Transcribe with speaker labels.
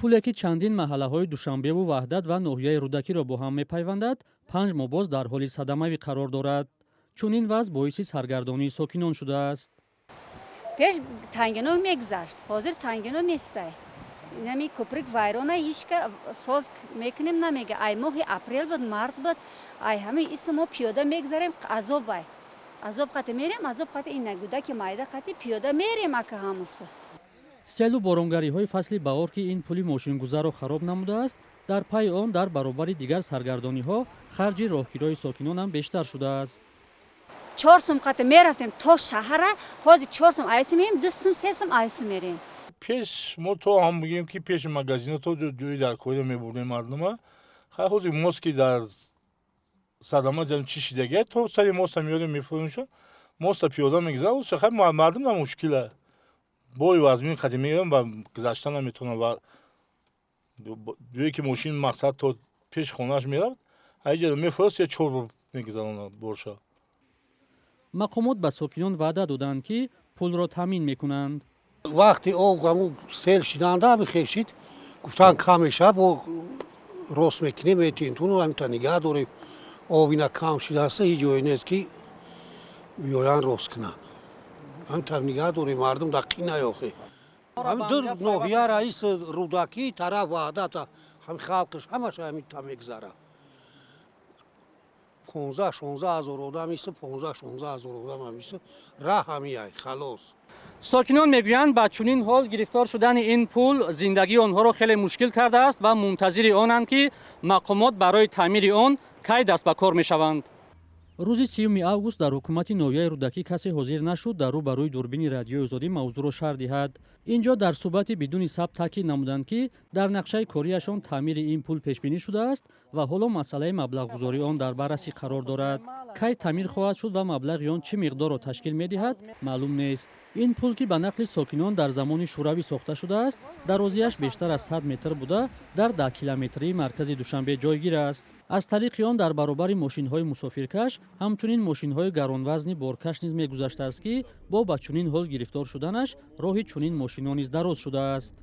Speaker 1: Пуле, ки чандин маҳаллаҳои Душанбеву Ваҳдат ва ноҳияи Рӯдакиро бо ҳам мепайвандад, 5 моҳ боз дар ҳоли садамавӣ қарор дорад. Чунин вазъ боиси саргардонии сокинон шудааст.
Speaker 2: Пеш тангино мегузашт, ҳозир тангино нестай. Нами кӯприк вайрона, ҳичка соз мекунем намега. Ай моҳи апрел буд, март буд, ай ҳамаи иса мо пиёда мегзарем. Азобай, азоб қати мерем, азоб қати ина гудаки майда қати пиёда мерем, ака, ҳамуса.
Speaker 1: Селу боронгариҳои фасли баҳор, ки ин пули мошингузарро хароб намудааст, дар пайи он дар баробари дигар саргардониҳо харҷи роҳкирои сокинонам бештар шудааст.
Speaker 2: 4 сум қати мерафтем то шаҳара, ҳозир 4 сум айсу меем, 2 сум, 3 сум айсу мерем.
Speaker 3: Пеш мо то ҳам бигем, ки пеши магазино то ҷои дар коира мебурдем мардума. Хай, ҳозир мост, ки дар садама чӣ шидагия, то сари моста меёрем, мефурӯшон, моста пиёда мегузарад. Хай, мардум на мушкила, бори вазмин қади меёрам ва гузашта наметавонам. Ва ҷое ки мошин, мақсад, то пеши хонааш мерафт, аиҷа мефурӯст, я чор бор мегузаронад борша.
Speaker 1: Мақомот ба сокинон ваъда доданд, ки пулро таъмин мекунанд.
Speaker 4: Вақти об ҳамун сел шиданда бихешид, гуфтан, кам мешавад, бо рост мекунем, метинтуну ҳамита нигаҳ дорем. Об ина кам шидааста, ҳеҷ ҷое нест, ки биёян рост кунанд. Ҳамита нигаҳ дорем, мардум дар қинай охе. Ҳамин ду ноҳия, раис, Рӯдакӣ тараф, Ваҳдата, ҳами халқиш ҳамаша ҳамита мегузарад. 15-16 ҳазор одам ист, 15-16 ҳазор одам ҳамист, раҳ ҳамияй, халос.
Speaker 1: Сокинон мегӯянд, ба чунин ҳол гирифтор шудани ин пул зиндагии онҳоро хеле мушкил кардааст ва мунтазири онанд, ки мақомот барои таъмири он кай даст ба кор мешаванд. Рӯзи 30 август дар ҳукумати ноҳияи Рӯдакӣ касе ҳозир нашуд дар рӯ ба рӯи дурбини Радиои Озодӣ мавзӯъро шарҳ диҳад. Ин ҷо дар суҳбати бидуни сабт таъкид намуданд, ки дар нақшаи кориашон таъмири ин пул пешбинӣ шудааст ва ҳоло масъалаи маблағгузории он дар баррасӣ қарор дорад. Кай таъмир хоҳад шуд ва маблағи он чӣ миқдорро ташкил медиҳад, маълум нест. Ин пул, ки ба нақли сокинон дар замони Шӯравӣ сохта шудааст, дарозиаш бештар аз 100 метр буда, дар 10 километрии маркази Душанбе ҷойгир аст. Аз тариқи он дар баробари мошинҳои мусофиркаш ҳамчунин мошинҳои гаронвазни боркаш низ мегузаштааст, ки бо ба чунин ҳол гирифтор шуданаш роҳи чунин мошинҳо низ дароз шудааст.